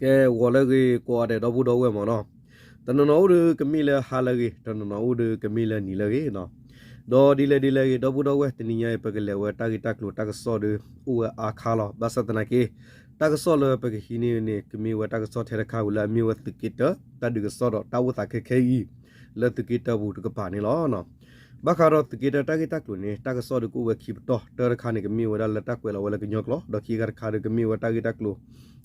ကဲ ဂီၤလၢအဂ့ၤ ကိးဂၤဒဲး ဒီပုၢ်ဒီဝဲၢ်မ့ၢ်နီၤ, တနီၤနီၤအိၣ်ဒီးကမ့ၢ်လၢဟါလၢအဂ့ၤ, တနီၤနီၤအိၣ်ဒီးကမ့ၢ်လၢနံၤလၢအဂ့ၤနီၤ, ဒီးဒ်လဲၣ်ဒ်လဲၣ်ဂ့ၤ ဒီပုၢ်ဒီဝဲၢ် တနံၤညါအံၤ ပကလဲၤဝဲတၢ်ဂ့ၢ်တၢ်ကျိၤတၢ်ကစီၣ်ဒီး အိၣ်ဝဲအါခါလီၤ. ဘၣ်ဆၣ်သနာ်က့ တၢ်ကစီၣ်လၢပကဟံးန့ၢ်န့ၣ် ကမ့ၢ်ဝဲတၢ်ကစီၣ်ထဲတခါဝံၤလၢအမ့ၢ်ဝဲသုးက့တၢ တၢ်ဒုးကစီၣ်ဒီးတၢ်အိၣ်သးခဲခဲအံၤ လၢသုးက့တၢပူၤတကပၤန့ၣ်လီၤ. ဘၣ်ဃးဒီးသုးက့တၢတၢ်ဂ့ၢ်တၢ်ကျိၤန့ၣ် တၢ်ကစီၣ်ဒီးကအိၣ်ဝဲခံပတီၢ်, တၢတခါန့ၣ် ကမ့ၢ်ဝဲဒၣ်လၢတၢ်ကွဲးလီၤဝဲလၢကညီကျိာ်, ဒီးခံခါတခါဒီးကမ့ၢ်ဝဲတၢ်ဂ့ၢ်တၢ်ကျိၤ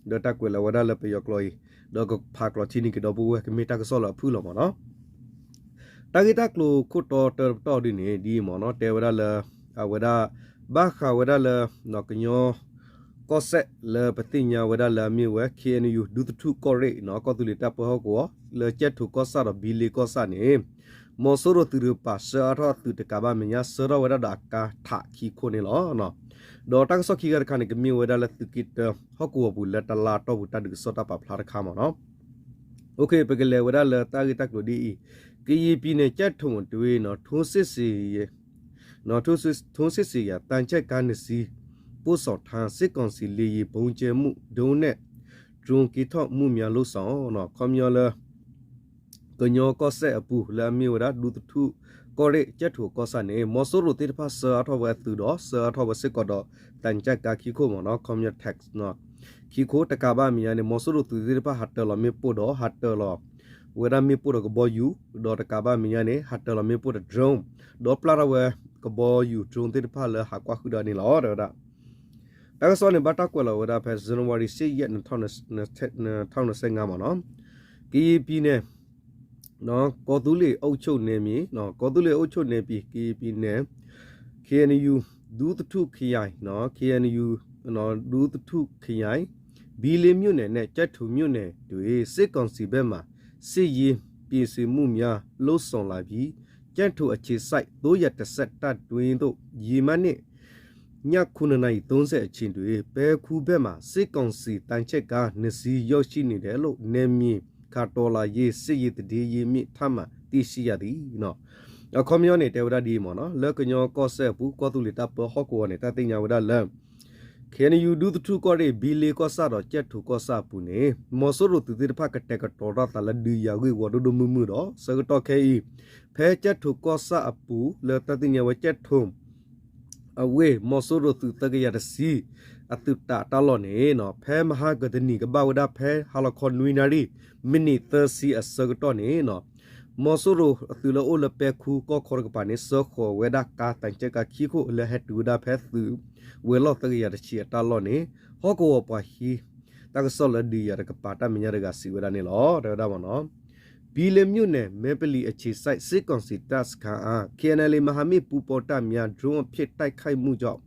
ဒီးတၢ်ကွဲးလီၤဝဲဒၣ်လၢပယီၤကျိာ်အံၤ, ဒီးကဖးကျိးထံန့ၢ်က့ၤဒီပုၢ်ဝဲၢ် ကမ့ၢ်တၢ်ကစီၣ်လၢအဖုၣ်လီၤမ့ၢ်နီၤ. တၢ်ဂ့ၢ်တၢ်ကျိၤခိၣ်တီတၢတပတီၢ်ဒ်န့ၣ် ဒ်အံၤမ့ၢ်နီၤ, တဲဝဲဒၣ်လၢ အဝဲဒၣ် ဘၣ်ဃးဝဲဒၣ်လၢ ကညီကီၢ်စဲၣ်လၢပသ့ၣ်ညါဝဲဒၣ်လၢအမ့ၢ်ဝဲ ခ့ၣ်အဲၣ်ယူၣ် ဒူသထူၣ်ကီၢ်ရ့ၣ်နီၤ, ကီၢ်သူလ့ၤတၢ်ပၢဟီၣ်ကဝီၤ လၢကၠဲၣ်ထိၣ်ကီၢ်ဆၣ်ဒီးဘံလ့ကီၢ်ဆၣ်န့ၣ် မီၤစိရိၤသုးတကပၤ ဆှၢအါထီၣ်အသုးတကးဘၣ်မဲာ်ညါ ဆှၢထီၣ်ဝဲဒၣ်ဒီးအကါထးခံခိၣ်န့ၣ်လီၤ. ဒီးတၢ်ကစီၣ်ခံခါတခါန့ၣ် ကမ့ၢ်ဝဲဒၣ်လၢသုးက့တၢဟီၣ်ကဝီၤပူၤ လၢတလါအတီၢ်ပူၤတၢ်ဒုးကစီၣ်တၢ်ပာ်ဖျါတခါမ့ၢ်နီၤ. ပကလဲၤဝဲဒၣ်လၢတၢ်ဂ့ၢ်တၢ်ကျိၤဒ်အံၤ, ကရင်ပြည်နယ် ကျိုက်ထိုအတွင်း ထိုးစစ်ဆင် ထိုးစစ်ဆင်ရာ သံချပ်ကားနှစ်စီး ပို့ဆောင်ထား စစ်ကောင်စီ လေယာဉ်ဗုံးကြဲမှု ဒုံးနဲ့ ဒရုန်းကဲထီၣ်မှုများ လုပ်ဆောင် ခီပညီလၢ ကညီကီၢ်စဲၣ်အပူၤ လၢအမ့ၢ်ဝဲဒၣ် ဒူသထူၣ်ကီၢ်ရ့ၣ် ကျိုက်ထိုၣ်ကီၢ်ဆၣ်န့ၣ် မီၤစိရိၤသ့ၣ်တဖၣ်ဆှၢအါထီၣ်ဝဲအသုးဒီး ဆှၢအါထီၣ်ဝဲစ့ၢ်ကီးဒီး သံချပ်ကားခံခိၣ်မ့ၢ်နီၤ, ခီပညီ tank ခံခိၣ်တကးဘၣ်မဲာ်ညါန့ၣ် မီၤစိရိၤသုးသ့ၣ်တဖၣ်ဟးတၢၤလီၤမ့ၣ်ပိၢ်ဒီး ဟးတၢၤလီၤဝဲဒၣ်မ့ၣ်ပိၢ်ဒီးကဘီယူၤ ဒီးတကးဘၣ်မဲာ်ညါန့ၣ် ဟးတၢၤလီၤမ့ၣ်ပိၢ်ဒီး drone ဒီးပျၢ်ထီၣ်ဝဲကဘီယူၤ drone သ့ၣ်တဖၣ်လၢဟးကွၢ်ဃုာ်ဒီးန့ၣ်လီၤ တဲဝဲဒၣ်. တၢ်ကစီၣ်န့ၣ် ဘၣ်တၢ်ကွဲးလီၤဝဲဒၣ်ဖဲ January ရှစ်ရက် နှစ်ထောင်နှစ်ဆယ့်ငါးမ့ၢ်နီၤ, ကရင်ပြည်နယ် ကော်သူးလ့ၣ်အုပ်ချုပ်နယ်မြေ ကော်သူးလ့ၣ်အုပ်ချုပ်နယ်မြေ ကရင်ပြည်နယ် KNU ဒူသထူၣ်ခရိုင် KNU ဒူသထူၣ်ခရိုင် ဘီလ့မြို့နယ်နဲ့ ကျိုက်ထိုမြို့နယ်တွင် စစ်ကောင်စီဘက်မှ စစ်ရေးပြင်ဆင်မှုများ လုပ်ဆောင်လာပြီး ကျိုက်ထိုအခြေစိုက် သုံးရာတစ်ဆယ့် တပ်တွင်းသို့ ရေမန်းနဲ့ ညခုနစ်နာရီသုံးဆယ့်အချိန်တွင် ပဲခူးဘက်မှ စစ်ကောင်စီသံချပ်ကားနှစ်စီး ရောက်ရှိနေတယ်လို့ နယ်မြေခံတော်လှန်ရေးစစ်ရေးသတင်းရင်းမြစ်ထံမှ သိရှိရသည် အခီပညီန့ၣ် တဲဝဲဒၣ်ဒ်အံၤမ့ၢ်နီၤ, လၢကညီကီၢ်စဲၣ်အပူၤ ကီၢ်သူလ့ၤတၢ်ပၢဟီၣ်ကဝီၤန့ၣ် တၢ်သ့ၣ်ညါဝဲဒၣ်လၢ KNU ဒူသထူၣ်ကီၢ်ရ့ၣ် ဘံလ့ကီၢ်ဆၣ်ဒီး ကၠဲၣ်ထိၣ်ကီၢ်ဆၣ်အပူၤန့ၣ် မီၤစိရိၤသုးသ့ၣ်တဖၣ်ကတဲာ်ကတီၤထီၣ်သးလၢဒုးယၤဂ့ၢ်ဝီဒိၣ်ဒိၣ်မုၢ်မုၢ်ဒီး ဆၢကတီၢ်ခဲအံၤ ဖဲကၠဲၣ်ထိၣ်ကီၢ်ဆၣ်အပူၤ လၢတၢ်သ့ၣ်ညါဝဲကၠဲၣ်ထိၣ် အဝ့ၢ် မီၤစိရိၤသုးသၢကယၤတဆံ အသုးတၢ်တၢ်လီၢ်န့ၣ် ဖဲမဟါကတနံၤကဘၣ်ဝဲဒၣ်ဖဲဟါလီၤခီနွံနၣ်ရံၣ် မိနစ်သၢဆံအဆၢကတီၢ်န့ၣ် မီၤစိရိၤအသုးလၢအိၣ်လၢပဲခူးကီၢ်ခီတကပၤန့ၣ် စၢဃီၤဝဲဒၣ်ကါသံချပ်ကားခံခိၣ်လၢဟဲတုၤဝဲဒၣ်ဖဲသုးဝဲၤလီၢ်သၢကယၤတဆံအတၢ်လီၢ်န့ၣ် ဟီၣ်ကဝီၤပှၤဟံး တၢ်ကစီၣ်လၢဒုးယၤတကပၤတၢ်မဲာ်ညါတဂၤစံးဝဲဒၣ်န့ၣ်လီၤ. တဲဝဲဒၣ်မ့ၢ်နီၤ ဘီလ့မြို့နယ် မဲပလီအခြေစိုက် စစ်ကောင်စီတပ်စခန်းအား KNLA မဟာမိတ်ပူးပေါင်းတပ်များ drone အဖြစ်တိုက်ခိုက်မှုကြောင့်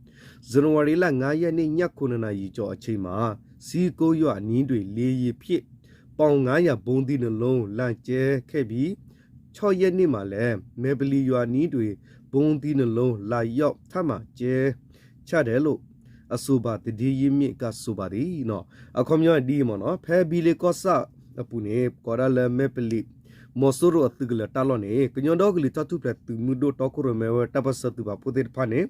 ဇန်နဝါရီလ ငါးရက်နေ့ ည ခုနစ်နာရီကျော်အချိန်မှာ ဇီးကုန်းရွာအနီးတွင် လေယာဉ်ဖြင့် ပေါင် ငါးရာ ဗုံးသီးနှစ်လုံး လာကြဲခဲ့ပြီး ခြောက်ရက်နေ့မှာလည်း မဲပလီရွာအနီးတွင် ဗုံးသီးနှစ်လုံး လာရောက်ထပ်မံကြဲချတယ်လို့ အဆိုပါသတင်းရင်းမြစ်က ဆိုပါသည် အခီပညီဒ်အံၤမ့ၢ်နီၤ ဖဲဘံလ့ကီၢ်ဆၣ်အပူၤန့ၣ် ကိးဒၣ်လၢမဲပလံး မီၤစိရိၤအသုးကလၢၤတၢ်လီၢ်န့ၣ် ကညီဒီကလုာ်တၢ်ထူၣ်ဖျဲးသုးမုၢ်ဒိၣ်တီခိၣ်ရိၣ်မဲဝဲတၢ်ပၢၢ်ဆၢသုးပာ်ဖှိၣ်သ့ၣ်တဖၣ်န့ၣ်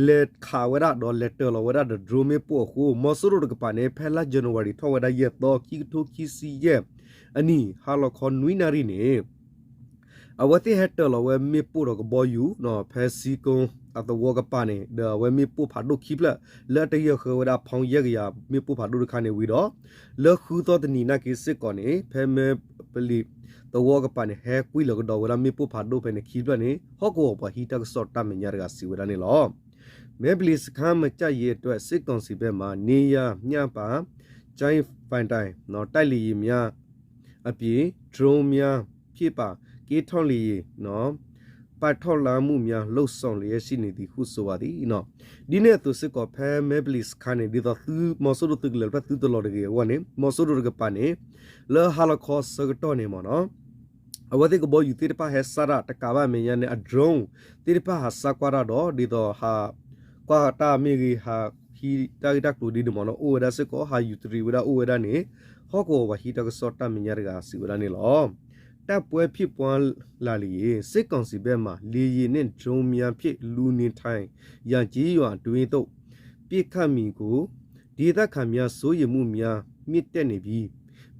လဲၤခးဝဲဒၣ်ဒီးလဲၤတၢၤလီၤဝဲဒၣ်ဒီး drone မ့ၣ်ပိၢ်အဃိ မီၤစိရိၤတကပၤန့ၣ် ဖဲလါ January ထီၣ်ဝဲဒၣ်ယဲၢ်သီ ခံကထိခံဆံယဲၢ်အနံၣ် ဟါလီၤခီနွံနၣ်ရံၣ်န့ၣ် အဝဲသ့ၣ်ဟဲတၢၤလီၤဝဲမ့ၣ်ပိၢ်ဒီးကဘီယူၤ ဖဲဇီးကုန်းအသဝီကပၤန့ၣ် ဒီးအဝဲမ့ၣ်ပိၢ်ဖးဒိၣ်ခံဖျၢၣ် လၢအတယၢၢ်ဃၢဝဲဒၣ် pound ယဲၢ်ကယၤ မ့ၣ်ပိၢ်ဖးဒိၣ်တခါန့ၣ်ဝံၤဒီး လၢဃုသီတနံၤနာ်က့စ့ၢ်ကီးန့ၣ် ဖဲမဲပလံးသဝီကပၤန့ၣ် ဟဲကွံာ်လီၤကဒီးဝဲဒၣ်မ့ၣ်ပိၢ်ဖးဒိၣ်ဖဲန့ၣ်ခံဖျၢၣ်န့ၣ် ဟီၣ်ကဝီၤပှၤဟံးတၢ်ကစီၣ်တၢ်မဲာ်ညါတဂၤစံးဝဲဒၣ်န့ၣ်လီၤ. မဲပလံးစခန်းမကျရေးအတွက် စစ်ကောင်စီဘက်မှ နေရာညပါ Jet Fighter တိုက်လေယာဉ်များအပြင် drone များဖြင့်ပါ ကဲထီၣ်လေယာဉ် ပာ်ထောက်လှမ်းမှုများ လုပ်ဆောင်လျက်ရှိနေသည်ဟု ဆိုပါသည် ဒ်န့ၣ်အသိးစ့ၢ်ကီး ဖဲမဲပလံးစခန်းန့ၣ် ဒ်သိးသုမီၤစိရိၤသုးကလၢၤတဖၣ်သုတလီၤတဂ့ၤအဂီၢ်န့ၣ် မီၤစိရိၤတကပၤန့ၣ် လၢဟါလီၤခီဆၢကတီၢ်န့ၣ်မ့ၢ်နီၤ အဝဲသ့ၣ်ကဘီယူၤသ့ၣ်တဖၣ်ဟဲစးတၢ်တကးဘၣ်မဲာ်ညါန့ၣ် အ drone သ့ၣ်တဖၣ်ဟးစးကွၢ်တၢ်ဒီး ဒ်သိးဟး ကွၢ်တၢ်မ့ၢ်ဂ့ၤ ဟးဟံးတၢ်ဂ့ၢ်တၢ်ကျိၤဒ်န့ၣ်မ့ၢ်နီၤ အိၣ်ဝဲဒၣ်စ့ၢ်ကီး ဟးယူၤတရံးဝဲဒၣ်အိၣ်ဝဲဒၣ်န့ၣ် ဟီၣ်ကဝီၤပှၤဟံးတၢ်ကစီၣ်တၢ်မဲာ်ညါတဂၤစံးဝဲဒၣ်န့ၣ်လီၤ. တိုက်ပွဲဖြစ်ပွားလာလျှင် စစ်ကောင်စီဘက်မှ လေယာဉ်နဲ့ drone များဖြင့် လူနေထိုင်ရာ ကျေးရွာအတွင်းသို့ ပစ်ခတ်မည်ကို ဒေသခံများ စိုးရိမ်မှုများ မြင့်တက်နေပြီး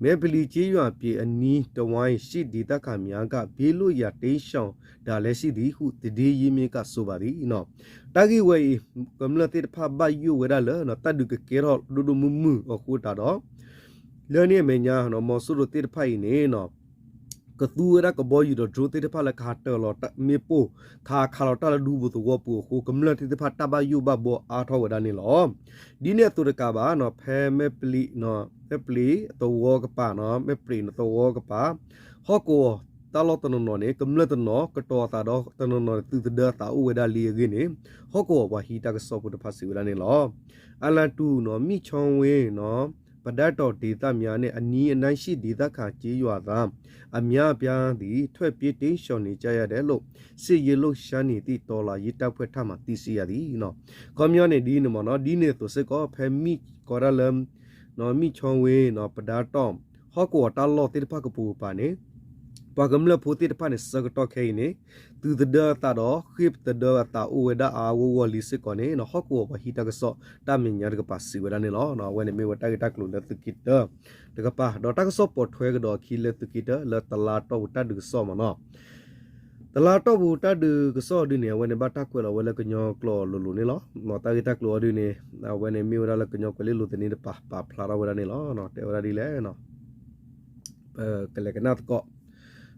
မဲပလံၤကျေးရွာအနီးတဝိုင်း ရှေ့ဒေသခံများက ဘေးလွတ်ရာတိမ်းရှောင်တာလည်းရှိသည်ဟု သတင်းရင်းမြစ်က ဆိုပါသည် တၢ်ဂ့ၢ်ဝဲအံၤ ကမျၢၢ်သ့ၣ်တဖၣ်ဘၣ်ယိၣ်ဝဲဒၣ်လၢ တၢ်ဒုးကကဲထီၣ်ဒိၣ်ဒိၣ်မုၢ်မုၢ်အဃိတးဒီး လၢန့ၣ်အမဲာ်ညါ မီၤစိရိၤသ့ၣ်တဖၣ်အံၤန့ၣ် ကသူဝဲဒၣ်ကဘီယူၤဒီး drone သ့ၣ်တဖၣ်လၢကဟးတၢၤလီၤမ့ၣ်ပိၢ် ခးခးလီၤတၢ်လၢဒူပူၤသဝီပူၤအဃိ ကမျၢၢ်သ့ၣ်တဖၣ်တၢ်ဘၣ်ယိၣ်ဘၣ်ဘှီအါထီၣ်ဝဲဒၣ်န့ၣ်လီၤ. ဒ်န့ၣ်အသိးတကးဘၣ် ဖဲမဲပလံၤ မဲပလံၤသဝီကပၤ မဲပလံၤသဝီကပၤ ဟီၣ်ကဝီၤတၢ်လီၢ်တနီၤနီၤန့ၣ် ကမျၢၢ်တနီၤကတီၤအသးဒီးတနီၤနီၤန့ၣ် သုးသဒၢအသးအိၣ်ဝဲဒၣ်လံအဂ့ၢ်န့ၣ် ဟီၣ်ကဝီၤပှၤဟံးတၢ်ကစီၣ်ဖိတဖၣ်စံးဝဲဒၣ်န့ၣ်လီၤ. အလၤတူၢ် မီးချောင်းဝင်း ပဒါတော်ဒေသများနှင့် အနီးအနားရှိ ဒေသခံကျေးရွာသား အများအပြားသည် ထွက်ပြေးတိမ်းရှောင်နေကြရတယ်လို့ စစ်ရေးလှုပ်ရှားနေသည့် တော်လှန်ရေးတပ်ဖွဲ့ထံမှ သိရှိရသည် ခီပညီန့ၣ်ဒ်န့ၣ်မ့ၢ်နီၤ ဒ်န့ၣ်အသိးစ့ၢ်ကီး ဖဲမံကီးဒၣ်လၢ မီးချောင်းဝင်း ပဒါတော် ဟီၣ်ကဝီၤတၢ်လီၢ်သ့ၣ်တဖၣ်ကပိာ်ကပၤန့ၣ် ပှၤကမျၢၢ်ဖိသ့ၣ်တဖၣ်န့ၣ် ဆၢကတီၢ်ခဲအံၤန့ၣ် သုးသဒၢအသးဒီး ဃ့ၢ်သဒၢအသးအိၣ်ဝဲဒၣ်အါအါဂီၢ်ဂီၢ်လံစ့ၢ်ကီးန့ၣ် ဟီၣ်ကဝီၤပှၤဟံးတၢ်ကစီၣ်တၢ်မဲာ်ညါတကပၤစံးဝဲဒၣ်န့ၣ်လီၤ. အဝဲန့ၣ်မ့ၢ်ဝဲတၢ်ဂ့ၢ်တၢ်ကျိၤလၢသုးက့တၢတကပၤ ဒီးတၢ်ကစီၣ်ပိာ်ထွဲကဒီးအခံလၢသုးက့တၢလၢတလါတီၢ်ပူၤတၢ်ဒုးကစီၣ်မ့ၢ်နီၤ တလါတီၢ်ပူၤတၢ်ဒုးကစီၣ်အီၤဒုန့ၣ် အဝဲန့ၣ်ဘၣ်တၢ်ကွဲးလီၤဝဲလၢကညီကျိာ်လိၤလိၤန့ၣ်လီၤ. တၢ်ဂ့ၢ်တၢ်ကျိၤအီၤဒုန့ၣ် အဝဲန့ၣ်မ့ၢ်ဝဲဒၣ်လၢကညီကွဲၤလ့လိၤသန့တပၤ ပာ်ဖျါထီၣ်ဝဲဒၣ်န့ၣ်လီၤ. တဲဝဲဒၣ်ဒ်လဲၣ် ပကလဲၤကနၣ်သကိး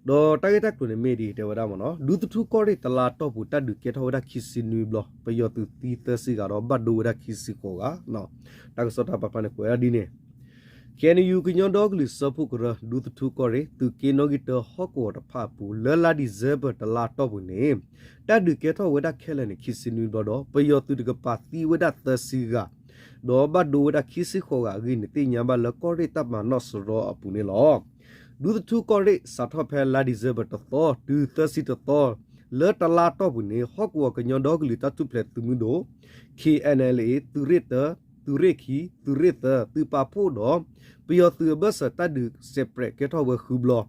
ဒီးတၢ်ဂ့ၢ်တၢ်ကျိၤန့ၣ်မ့ၢ်ဒ်တဲဝဲဒၣ်မ့ၢ်နီၤ ဒူသထူကီၢ်ရ့ၣ်တလါတီၢ်ပူၤတၢ်ဒုးကဲထီၣ်ဝဲဒၣ်ခံဆံနွံဘျီ ပယီၤသုးသံသၢဆံဂၤဒီး ဘၣ်ဒိဝဲဒၣ်ခံဆံဃိးဂၤ တၢ်ကစီၣ်တၢ်ပာ်ဖျါန့ၣ်ကွဲးဝဲဒၣ်ဒ်န့ၣ် ခ့ၣ်အဲၣ်ယူၣ် ကညီဒီကလုာ်စၢဖှိၣ်ကရၢ ဒူသထူကီၢ်ရ့ၣ် သုးက့နီၣ်ဂံၢ်တၢ ဟီၣ်ကဝီၤတဖၣ်အပူၤ လၢလါဒံၣ်စ့ဘၢၣ်တလါတီၢ်ပူၤန့ၣ် တၢ်ဒုးကဲထီၣ်ဝဲဒၣ်ခဲလၢာ်န့ၣ် ခံဆံနွံဘျီဒီး ပယီၤသုးတကပၤသံဝဲဒၣ်သၢဆံဂၤ ဒီးဘၣ်ဒိဝဲဒၣ်ခံဆံဃိးဂၤအဂ့ၢ်န့ၣ် သ့ၣ်ညါဘၣ်လၢကီၢ်ရ့ၣ်တၢ်မၤနီၣ်စရီအပူၤန့ၣ်လီၤ. ဒူသထူကီၢ်ရ့ၣ် စးထီၣ်ဖဲလါဒံၣ်စ့ဘၢၣ်တသီ တုၤသၢဆံတသီ လၢတလါတီၢ်ပူၤန့ၣ် ဟီၣ်ကဝီၤကညီဒီကလုာ်တၢ်ထူၣ်ဖျဲးသုးမုၢ်ဒိၣ် ခ့ၣ်အဲၣ်အဲၣ်လ်အ့ သုးရ့ၣ်တၢ သုးရ့ၣ်ခံ သုးရ့ၣ်သၢ သုးပာ်ဖှိၣ်ဒီး ပယီၤသုးအဘၢၣ်စၢၤတၢ်ဒုးစဲးပြဲးကဲထီၣ်ဝဲဃုဘျီ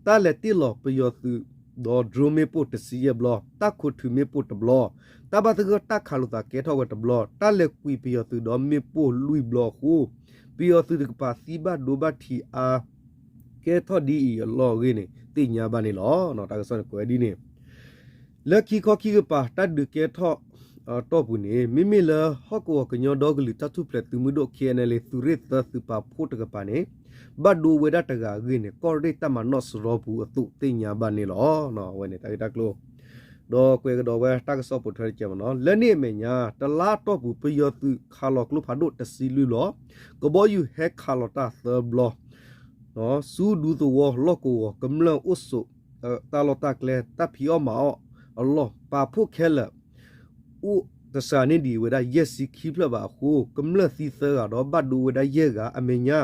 တၢ်လဲၤတ့ၢ်လီၤပယီၤသုးဒီး drone မ့ၣ်ပိၢ်တဆံယဲၢ်ဘျီ တၢ်ခိးထုးမ့ၣ်ပိၢ်တဘျီ တၢ်ဘၣ်သဂၢၢ်တၢ်ခးလိာ်သးကဲထီၣ်ဝဲတဘျီ တၢ်လဲၤကွံာ်ပယီၤသုးဒီးမ့ၣ်ပိၢ်လွံၢ်ဘျီအဃိ ပယီၤသုးတကပၤသံဘၣ်ဒိဘၣ်ထံးအါ ကဲထီၣ်ဒ်အံၤအလီၢ်အဂ့ၢ်န့ၣ် သ့ၣ်ညါဘၣ်န့ၣ်လီၤ. တၢ်ကစီၣ်န့ၣ်ကွဲးဝဲဒ်န့ၣ် လၢခံခီခံကပၤတၢ်ဒုးကဲထီၣ်တီၢ်ပူၤန့ၣ် မ့မ့ၢ်လၢဟီၣ်ကဝီၤကညီဒီကလုာ်တၢ်ထူၣ်ဖျဲးသုးမုၢ်ဒိၣ် ခ့ၣ်အဲၣ်အဲၣ်လ်အ့ သုးရ့ၣ်သၢသုးပာ်ဖှိၣ်တကပၤန့ၣ် ဘၣ်ဒိဝဲဒၣ်တဂၤအဂ့ၢ်န့ၣ် ကီၢ်ရ့ၣ်တၢ်မၤနီၣ်စရီပူၤအသိးသ့ၣ်ညါဘၣ်န့ၣ်လီၤ. အဝဲန့ၣ်တၢ်ဂ့ၢ်တၢ်ကျိၤ ဒီးကွဲးကဒီးဝဲတၢ်ကစီၣ်ပိာ်ထွဲတကဲးမ့ၢ်နီၤ လၢန့ၣ်အမဲာ်ညါ တလါတီၢ်ပူၤ ပယီၤသုးခးလီၤကျိဖးဒိၣ်တဆံလွံၢ်ဘျီ ကဘီယူၤဟဲခးလီၤတၢ်သၢဘျီ ဆူဒူသဝီလီၢ်ကဝီၤ ကမျၢၢ်အိၣ်ဆိး တၢ်လီၢ်တၢ်ကျဲ တၢ်ဖံးအီၣ်မၤအီၣ်အလီၢ် ပာ်ဖှိၣ်ခဲလၢာ် အိၣ်တစှၤန့ၢ်ဒံးဝဲဒၣ်ယဲၢ်ဆံခံဖျၢၣ်ဘၣ်အဃိ ကမျၢၢ်သံသၢဂၤဒီးဘၣ်ဒိဝဲဒၣ်ယဲၢ်ဂၤ အမဲာ်ညါ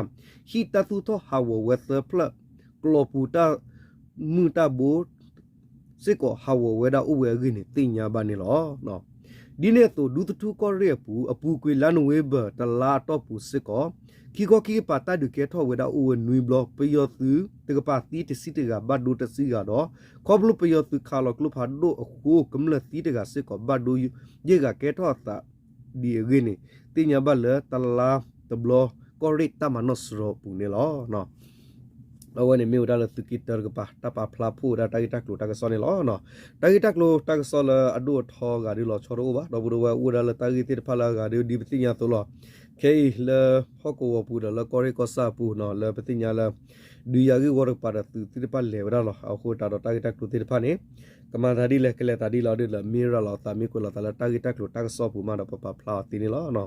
ဟံၣ်တၢ်သူၣ်ထီၣ်ဟးဂီၤဝဲသၢဖျၢၣ် ကျီၤပူၤတၢ်မုၢ်တၢ်ဘိ စ့ၢ်ကီးဟးဂီၤဝဲဒၣ်အိၣ်ဝဲအဂ့ၢ်န့ၣ် သ့ၣ်ညါဘၣ်န့ၣ်လီၤ. ဒ်န့ၣ်အသိး ဒူသထူကီၢ်ရ့ၣ်အပူၤ အပူၤကွံာ်လါနိၣ်ဝ့ဘၢၣ်တလါအတီၢ်ပူၤစ့ၢ်ကီး ခံခီခံကပၤတၢ်ဒုးကဲထီၣ်ဝဲဒၣ်အိၣ်ဝဲနွံဘျီ ပယီၤသုးတကပၤသံတဆံတဂၤ ဘၣ်ဒိတဆံဂၤဒီး ခီဖျိပယီၤသုးခးလီၤကျိဖးဒိၣ်အဃိ ကမျၢၢ်သံတဂၤစ့ၢ်ကီးဘၣ်ဒိယဲၢ်ဂၤကဲထီၣ်အသးဒ်အဂ့ၢ်န့ၣ် သ့ၣ်ညါဘၣ်လၢတလါတဘျီ ကီၢ်ရ့ၣ်တၢ်မၤနီၣ်စရီပူၤန့ၣ်လီၤ. အဝဲန့ၣ်မ့ၢ်ဝဲဒၣ်လၢသုးက့တၢတကပၤ တၢ်ပာ်ဖျါဖှိၣ်ဝဲဒၣ်တၢ်ဂ့ၢ်တၢ်ကျိၤတၢ်ကစီၣ်န့ၣ်လီၤ. တၢ်ဂ့ၢ်တၢ်ကျိၤတၢ်ကစီၣ်လၢအဒိၣ်အထီဂၤဒုးလီၤဆီတအိၣ်ဘၣ် ဒီပုၢ်ဒီဝဲၢ်အိၣ်ဝဲဒၣ်လၢတၢ်ဂ့ၢ်သ့ၣ်တဖၣ်လၢအဂၤဒုးဒ်ပသ့ၣ်ညါအသိးလီၤ. ခဲအံၤလၢဟီၣ်ကဝီၤပူၤဒီးလၢကီၢ်ရ့ၣ်ကီၢ်ဆၣ်အပူၤနီၤ လၢပသ့ၣ်ညါလၢ ဒုးယၤဂ့ၢ်ဝီတကပၤဒီးသုးသ့ၣ်တဖၣ်လဲၤဝဲဒၣ်လီၤ. အဃိသတးဒီးတၢ်ဂ့ၢ်တၢ်ကျိၤသ့ၣ်တဖၣ်န့ၣ် ကမၤသးဒ်လဲၣ် ကလဲၤသးဒ်လဲၣ်ဒီး မ့ၢ်ရၤလီၤအသးမ့ၢ်ကွဲးလီၤသးလၢတၢ်ဂ့ၢ်တၢ်ကျိၤတၢ်ကစီၣ်အပူၤမးဒီးပပာ်ဖျါအီၤသ့န့ၣ်လီၤ.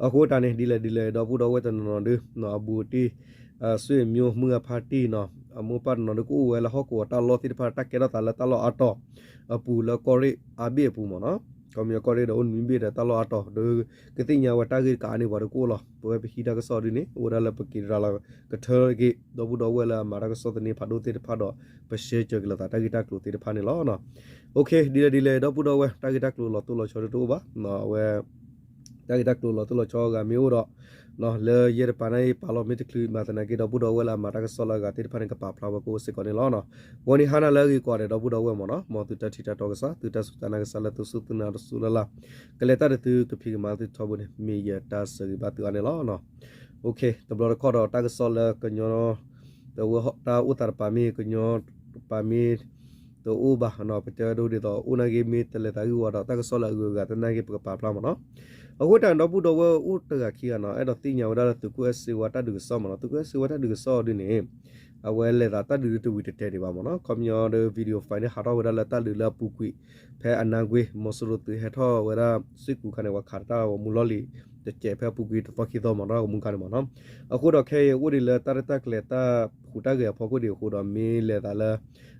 အဃိသတးန့ၣ် ဒ်လဲၣ်ဒ်လဲၣ် ဒီပုၢ်ဒီဝဲၢ်တနီၤနီၤဒုး အဘူးအတံၢ် ဆွေမျိုး မုၢ်အဖါတံၢ်နီၤ အမိၢ်ပၢ်တနီၤဒုးကအိၣ်ဝဲလၢဟီၣ်ကဝီၤတၢ်လီၢ်သ့ၣ်တဖၣ် တၢ်ကဲထီၣ်သးလၢတၢ်လီၢ်အါတီၤအပူၤလၢကီၢ်ရ့ၣ်အါဘ့ၣ်အပူၤမ့ၢ်နီၤ ခီပညီကီၢ်ရ့ၣ်ဒီးအိၣ်နွံဘ့ၣ်ဒီးတၢ်လီၢ်အါတီၤဒီး ကသ့ၣ်ညါဝဲတၢ်ဂ့ၢ်တကးန့ၣ်ပှၤဒုးကအိၣ်လီၤ. ပဝဲပဟံးတၢ်ကစီၣ်ဒုးန့ၣ် အိၣ်ဝဲဒၣ်လၢပက့ၤဒၣ်လီၤကထၢက့ၤ ဒီပုၢ်ဒီဝဲၢ်လၢအမၤတၢ်ကစီၣ်သန့ဖးဒိၣ်သ့ၣ်တဖၣ်ဒီး ပရှဲကၢၤက့ၤလိာ်သးတၢ်ဂ့ၢ်တၢ်ကျိၤသ့ၣ်တဖၣ်န့ၣ်လီၤ. ဒ်လဲၣ်ဒ်လဲၣ် ဒီပုၢ်ဒီဝဲၢ် တၢ်ဂ့ၢ်တၢ်ကျိၤလီၤတိၢ်လီၤဆီဒုးတအိၣ်ဘၣ် အဝဲ တၢ်ဂ့ၢ်တၢ်ကျိၤလီၤတိၢ်လီၤဆီအဂၤမ့ၢ်အိၣ်ဒီး လၢယဲတပၤန့ၣ် ပာ်လီၤမ့ၢ်တချုးမၤသနာ်က့ ဒီပုၢ်ဒီဝဲၢ်လၢအမၤတၢ်ကစီၣ်လၢအဂၤသ့ၣ်တဖၣ်န့ၣ် ကပာ်ဖျါဝဲကအိၣ်စ့ၢ်ကီးန့ၣ်လီၤ. ဂီၤနံၤဟါနၤလၢအဂ့ၤကိးဂၤဒဲး ဒီပုၢ်ဒီဝဲၢ်မ့ၢ်နီၤ မ်သုတၢ်ထံၣ်တၢ်တီကစၢ် သုတၢ်စူၢ်တၢ်နာ်ကစၢ်လၢသုစူၢ်သုနာ်တစူၢ်လၢ်လၢ် ကလဲၤတၢ်ဒီးသုကဖံးကမၤသုထီဘိန့ၣ် မ့ၢ်ယတၢ်ဆၢဂ့ၤဘၣ်သုအါန့ၣ်လီၤ. တဘျီတခီၣ်ဒီးတၢ်ကစီၣ်လၢကညီ တဝဲတၢ်အိၣ်သးတပၤမ့ၢ် ကညီတပၤမ့ၢ် တအိၣ်ဘၣ်နီၤ ပတဲဒိဒ်သိး အိၣ်နာ်က့ မ့ၢ်တလဲၤသးဂ့ၢ်ဝီဒီး တၢ်ကစီၣ်လၢအဂုၤအဂၤသနာ်က့ ပကပာ်ဖျါမ့ၢ်နီၤ. အဃိတၢ်န့ၣ် ဒီပုၢ်ဒီဝဲၢ်အိၣ်တဂၤခံဂၤနီၤ အဲၣ်ဒိးသ့ၣ်ညါဝဲဒၣ်လၢ သုးခိၣ်အဲၣ်စ့ဝါတၢ်ဒုးကစီၣ်မ့ၢ်နီၤ. သုးခိၣ်အဲၣ်စ့ဝါတၢ်ဒုးကစီၣ်ဒ်န့ၣ် အဝဲလဲၤသးတၢ်ဒုးတဝံၤတတဲာ်ဒံးဘၣ်မ့ၢ်နီၤ. ခီပညီဒီး video file န့ၣ်ဟးထီၣ်ဝဲဒၣ်လၢတၢ်ဒုးလၢအပူၤကွံာ် ဖဲအနါကွ့ မီၤစိရိၤသုးဟဲထီၣ်ဝဲဒၣ် စ့ၢ်ကူခါန့ၣ် ပှၤခးတၢ်ဝဲမူလီၢ်လံၤ တစဲးဖဲအပူၤကွံာ်တသီခံသီမ့ၢ်နီၤ တၢ်ဂီၤမူခါန့ၣ်မ့ၢ်နီၤ. အဃိဒီးခဲအံၤအိၣ်ဒံးလၢတၢ်ရဲၣ်တၢ်ကျဲၤ တၢ်ဟူးတၢ်ဂဲၤအဖီခိၣ်ဒံးအဃိဒီး မ့ၢ်လဲၤသးလၢ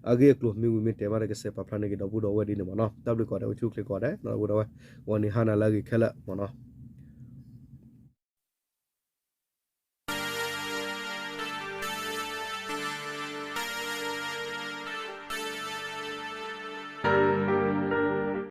အဂ့ၢ်အကျိၤမ့ၢ်ဝံၤမ့ၢ်တဲာ်မးဒီး ကစဲးပာ်ဖျါန့ၢ်က့ၤဒီပုၢ်ဒီဝဲၢ်ဒ်န့ၣ်မ့ၢ်နီၤ. တၢ်ဘျုးကိးဂၤဒဲး အိၣ်ဆူၣ်အိၣ်ချ့ကိးဂၤဒဲး ဒီပုၢ်ဒီဝဲၢ် ဂီၤနံၤဟါနၤလၢအဂ့ၤခဲလၢာ်မ့ၢ်နီၤ.